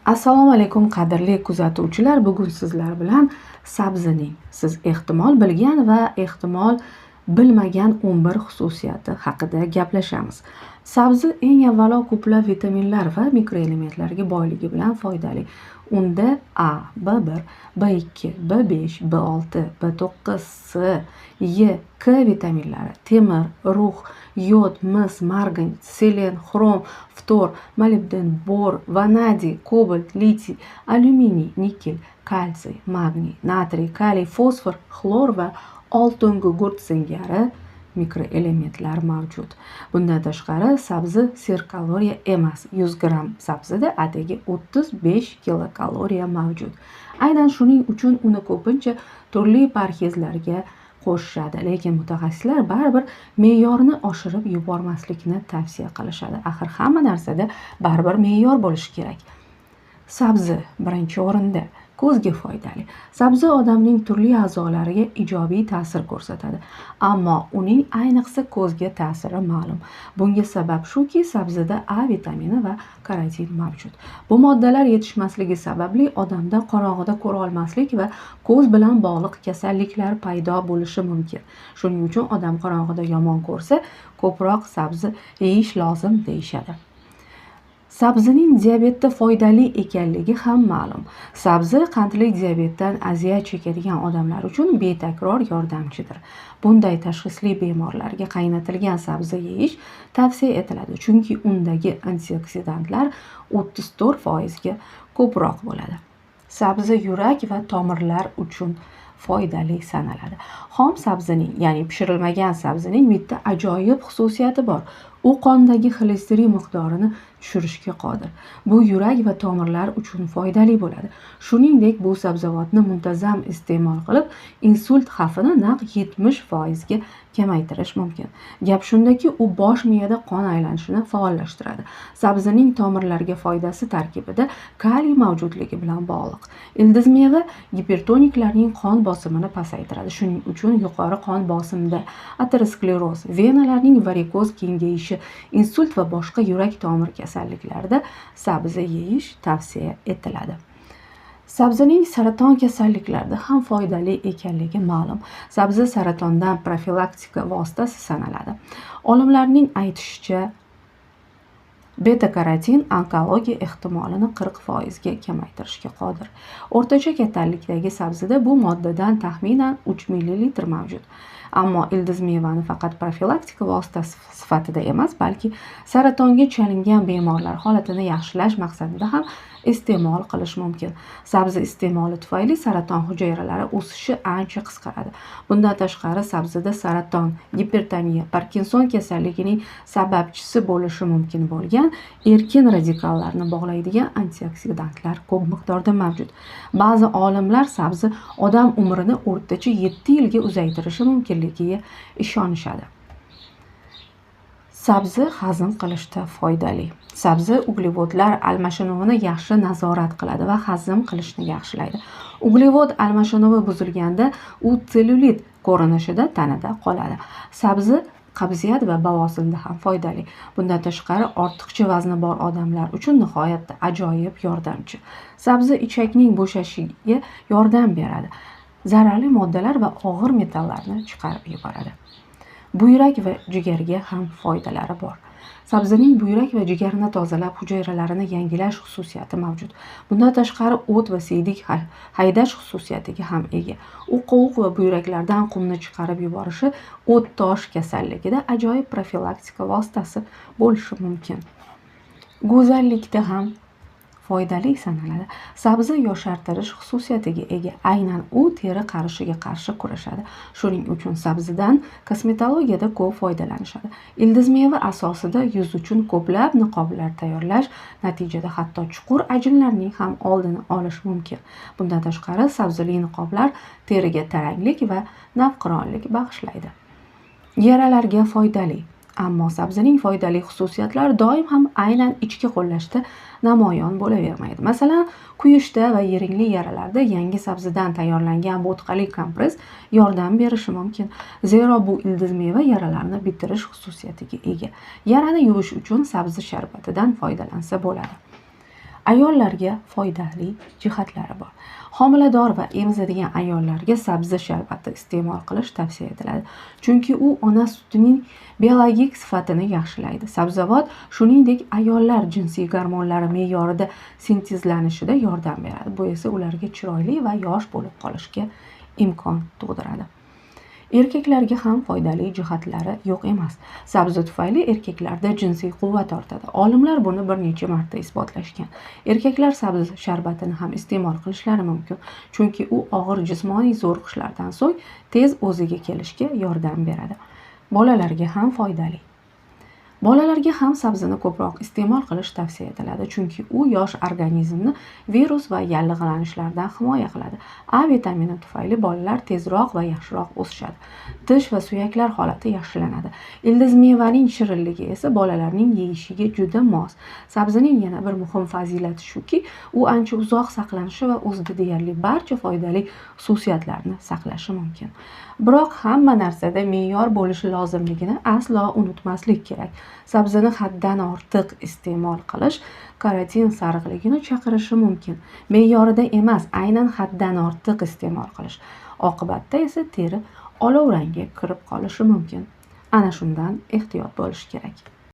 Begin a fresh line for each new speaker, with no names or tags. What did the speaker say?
Assalomu alaykum qadrli kuzatuvchilar. Bugun sizlar bilan sabzining siz ehtimol bilgan va ehtimol bilmagan 11 xususiyati haqida gaplashamiz. Sabzi eng avvalo ko'plab vitaminlar va mikroelementlarga boyligi bilan foydali. Unda A, B1, B2, B5, B6, B9, C, E, K vitaminlari, temir, rux, yod, mis, margan, selen, xrom, ftor, molibden, bor, vanadiy, kobalt, litiy, alyuminiy, nikel, kalsiy, magniy, natriy, kaliy, fosfor, xlor va oltin gugurt singari mikroelementlar mavjud. Bundan tashqari sabzi serkaloriya emas. 100 gramm sabzida atigi 35 kilokaloriya mavjud. Aynan shuning uchun uni ko'pincha turli parhezlarga qo'shishadi, lekin mutaxassislar baribir me'yorni oshirib yubormaslikni tavsiya qilishadi. Axir hamma narsada baribir me'yor bo'lishi kerak. Sabzi birinchi o'rinda ko'zga foydali. Sabzi odamning turli a'zolariga ijobiy ta'sir ko'rsatadi, ammo uning ayniqsa ko'zga ta'siri ma'lum. Bunga sabab shuki, sabzida A vitamini va karotin mavjud. Bu moddalar yetishmasligi sababli odamda qorong'ida ko'ra olmaslik va ko'z bilan bog'liq kasalliklar paydo bo'lishi mumkin. Shuning uchun odam qorong'ida yomon ko'rsa, ko'proq sabzi yeyish lozim deyishadi. Sabzining diabetda foydali ekanligi ham ma'lum. Sabzi qandli diabetdan aziyat chekadigan odamlar uchun betakror yordamchidir. Bunday tashxisli bemorlarga qaynatilgan sabzi yeyish tavsiya etiladi, chunki undagi antioksidantlar 34% ga ko'proq bo'ladi. Sabzi yurak va tomirlar uchun foydali sanaladi. Xom sabzining, ya'ni pishirilmagan sabzining bitta ajoyib xususiyati bor. U qondagi xolesterin miqdorini tushirishga qodir. Bu yurak va tomirlar uchun foydali bo'ladi. Shuningdek, bu sabzavotni muntazam iste'mol qilib, insult xavfini naq 70% ga kamaytirish mumkin. Gap shundaki, u bosh miyada qon aylanishini faollashtiradi. Sabzining tomirlarga foydasi tarkibida kaliy mavjudligi bilan bog'liq. Ildizmeva gipertoniklarning qon bosimini pasaytiradi. Shuning uchun yuqori qon bosimida ateroskleroz, venalarning varikoz kengayishi, insult va boshqa yurak tomir kasalliklarida sabzi yeyish tavsiya etiladi. Sabzining saraton kasalliklarida ham foydali ekanligi ma'lum. Sabzi saratondan profilaktika vositasi sanaladi. Olimlarning aytishicha, beta-karotin onkologiya ehtimolini 40% ga kamaytirishga qodir. O'rtacha kattalikdagi sabzida bu moddadan taxminan 3 ml mavjud. Ammo ildiz mevani faqat profilaktika vositasi sifatida emas, balki saratonga chalingan bemorlar holatini yaxshilash maqsadida ham iste'mol qilish mumkin. Sabzi iste'moli tufayli saraton hujayralari o'sishi ancha qisqaradi. Bundan tashqari sabzida saraton, gipertoniya, Parkinson kasalligining sababchisi bo'lishi mumkin bo'lgan erkin radikallarni bog'laydigan antioksidantlar ko'p miqdorda mavjud. Ba'zi olimlar sabzi odam umrini o'rtacha 7 yilga uzaytirishi mumkinligiga ishonishadi. Sabzi hazm qilishda foydali. Sabzi uglevodlar almashinuvini yaxshi nazorat qiladi va hazm qilishni yaxshilaydi. Uglevod almashinuvi buzilganda u sellyulit ko'rinishida tanada qoladi. Sabzi qabziyat va bavosilda ham foydali. Bundan tashqari ortiqcha vazni bor odamlar uchun nihoyatda ajoyib yordamchi. Sabzi ichakning bo'shashiga yordam beradi. Zararli moddalar va og'ir metallarni chiqarib yuboradi. Buyrak va jigarga ham foydalari bor. Sabzining buyrak va jigarni tozalab, hujayralarini yangilash xususiyati mavjud. Bundan tashqari o't va siydik haydash xususiyatiga ham ega. U qovuq va buyraklardan qumni chiqarib yuborishi o't tosh kasalligida ajoyib profilaktika vositasi bo'lishi mumkin. Go'zallikda ham foydali sanaladi. Sabzi yoshartirish xususiyatiga ega. Aynan u teri qarishiga qarshi kurashadi. Shuning uchun sabzidan kosmetologiyada ko'p foydalanishadi. Ildizmeva asosida yuz uchun ko'plab niqoblar tayyorlash natijada hatto chuqur ajinlarning ham oldini olish mumkin. Bundan tashqari sabzili niqoblar teriga taranglik va navqironlik bag'ishlaydi. Yaralarga foydali. Ammo sabzining foydali xususiyatlari doim ham aynan ichki qo'llashda namoyon bo'lavermaydi. Masalan, kuyishda va yiringli yaralarda yangi sabzidan tayyorlangan bo'tqali kompress yordam berishi mumkin. Zero bu ildizmeva yaralarni bitirish xususiyatiga ega. Yarani yuvish uchun sabzi sharbatidan foydalansa bo'ladi. Ayollarga foydali jihatlari bor. Homilador va emizadigan ayollarga sabzi sharbati iste'mol qilish tavsiya etiladi. Chunki u ona sutining biologik sifatini yaxshilaydi. Sabzavot shuningdek ayollar jinsiy gormonlari me'yorida sintezlanishida yordam beradi. Bu esa ularga chiroyli va yosh bo'lib qolishga imkon tug'diradi. Erkaklarga ham foydali jihatlari yo'q emas. Sabzi tufayli erkaklarda jinsiy quvvat ortadi. Olimlar buni bir necha marta isbotlashgan. Erkaklar sabzi sharbatini ham iste'mol qilishlari mumkin, chunki u og'ir jismoniy zo'riqishlardan so'ng tez o'ziga kelishga yordam beradi. Bolalarga ham foydali. Bolalarga ham sabzini ko'proq iste'mol qilish tavsiya etiladi, chunki u yosh organizmni virus va yallig'lanishlardan himoya qiladi. A vitamini tufayli bolalar tezroq va yaxshiroq o'sishadi. Tish va suyaklar holati yaxshilanadi. Ildizmevaning shirinligi esa bolalarning yeyishiga juda mos. Sabzining yana bir muhim fazilati shuki, u ancha uzoq saqlanishi va o'zida deyarli barcha foydali xususiyatlarni saqlashi mumkin. Biroq hamma narsada me'yor bo'lishi lozimligini aslo unutmaslik kerak. Sabzini haddan ortiq iste'mol qilish karotin sarig'ligini chaqirishi mumkin. Me'yorida emas, aynan haddan ortiq iste'mol qilish. Oqibatda esa teri olov rangga kirib qolishi mumkin. Ana shundan ehtiyot bo'lish kerak.